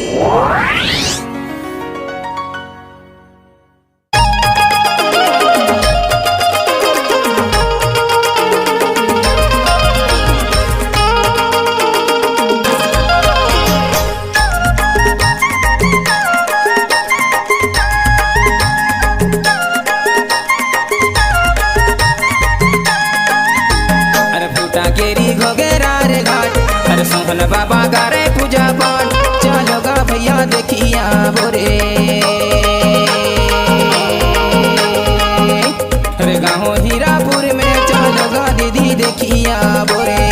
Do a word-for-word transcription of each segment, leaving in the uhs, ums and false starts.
अरे फूटा केरी घोगेरा रे घाट, अरे सोहन बाबा करे पूजा पाठ। चलो गा भैया देखिया बोरे, अरे गाँव हीरापुर में चलो गा दीदी देखिया बोरे।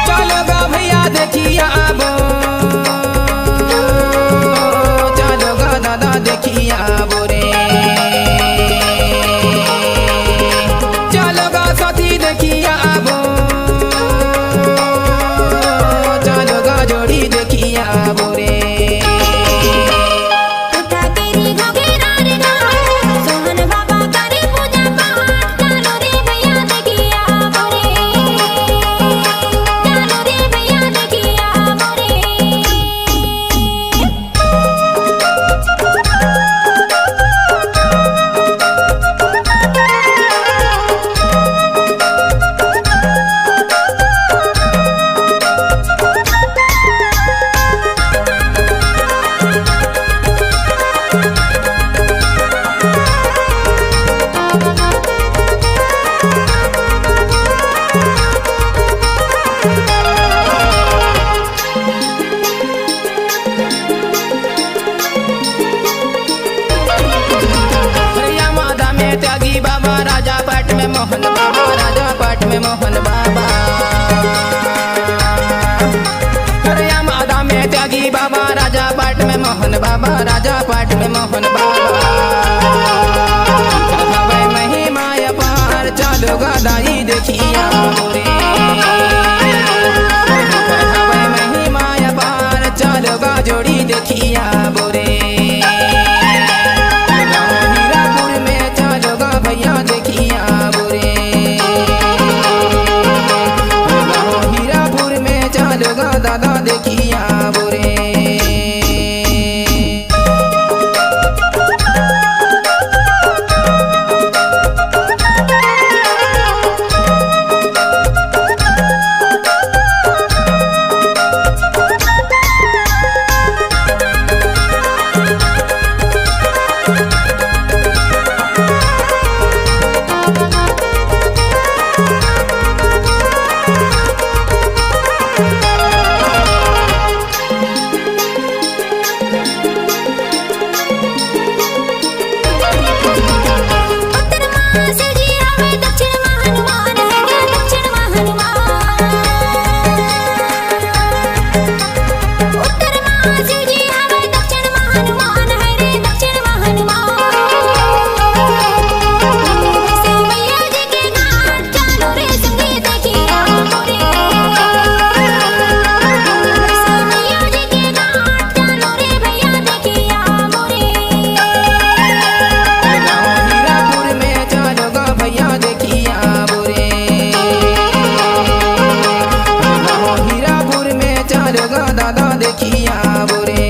चलो गा भैया देखिया बो, चलो गा दादा देखिया बोरे। चलो गा साथी देखिया बो, चलो गा जोड़ी देखिया बोरे। उठा केरी घोगेरा रे घाट, सोहन बाबा करे पूजा पाठ। चलो रे भैया देखिया बोरे, चलो रे भैया देखिया बोरे। हरिया मादा में त्यागी बाबा, राजा पाट में मोहन बाबा, राजा पाट में मोहन बाबा। हरिया मादा में त्यागी बाबा, राजा पाट में मोहन बाबा, राजा पाट में मोहन बाबा। हवे महिमा अपार, चलो गा दाई देखिया बोरे। हवे महिमा अपार, चलो गा जोड़ी देखिया बोरे। गाँव हीरापुर में चलो गा भैया देखिया बोरे। गाँव हीरापुर में चलो गा दादा देखिया बोरे। उत्तर मा शिव जी हवे, दक्षिण मा हनुमान है रे, दक्षिण मा हनुमान। उत्तर मा शिव जी हवे, दक्षिण मा हनुमान है रे, दक्षिण मा हनुमान। वैष्णो मैया जी के घाट चलो रे संगी देखिया बोरे। वैष्णो मैया जी के घाट चलो रे भैया देखिया बोरे। गाँव हीरापुर में चलो गा भैया देखिया बोरे। गाँव हीरापुर में चलो गा दादा देखिया बोरे।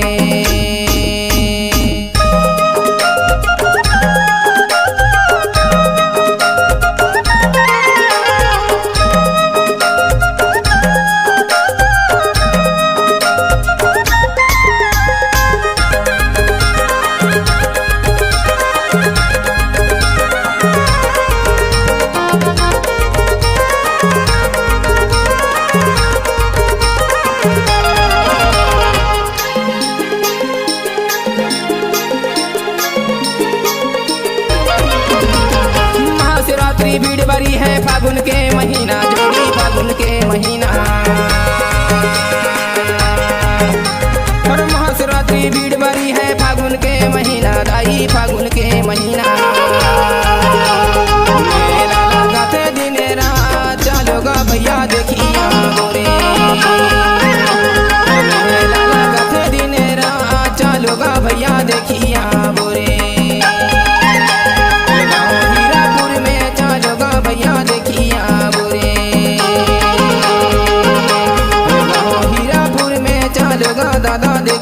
महाशिवरात्रि भीड़ बड़ी है फागुन के महीना, जोड़ी फागुन के महीना। और महाशिवरात्रि भीड़ बड़ी है फागुन के महीना, दाई फागुन के महीना। मेला लागत दिन रात, चलो गा भैया देखिया बोरे। मेला लागत दिन रात, चलो गा भैया देखिया बोरे। गाँव हीरापुर में चलो गा भैया देखिया बोरे। गाँव हीरापुर में दादा दे